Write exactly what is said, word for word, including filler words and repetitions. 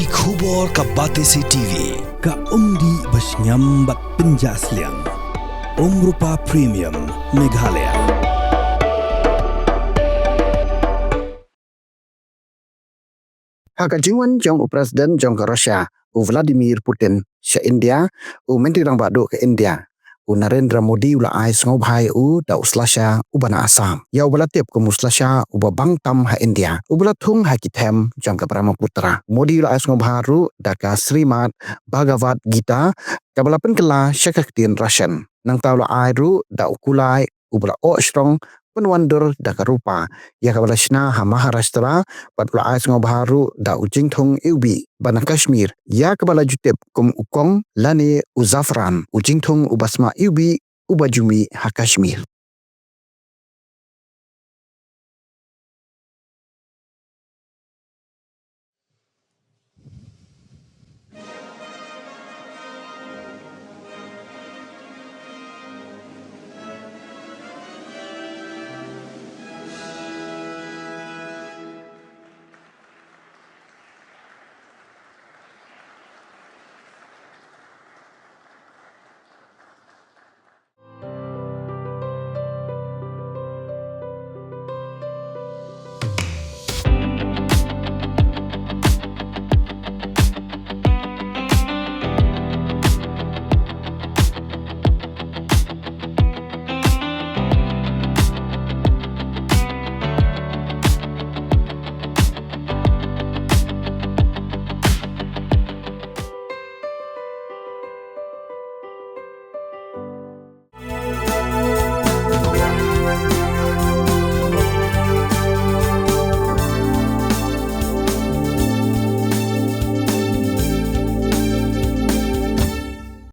Ki khubor ka Batesi T V, ka umdih ba shngiam bad pynjah sliang. Umrupa Premium, Meghalaya. Ha ka jingwan jong u President jong ka Russia, u Vladimir Putin, sha India, u Myntri Rangbah Duh ka India, u Narendra Modi u la ai sngewbha ïa u da u slasha uba na Assam. Ïa uba la tip kum u slasha uba bang tam ha India, uba la thung ha ki them jong ka Brahmaputra. Modi u la ai sngewbha ruh da ka Srimad Bhagavad Gita, kaba la pynkylla sha ka ktien Russian. Nangta u la ai ruh da u kulai uba la oh shrong pynwandur da ka rupa, ïa kaba la shna ha Maharashtra, bad u la ai sngewbha ruh da u jingthung iwbih ba na Kashmir, ïa kaba la ju tip kum u kong lane u zafran, u jingthung uba sma iwbih uba ju mih ha Kashmir.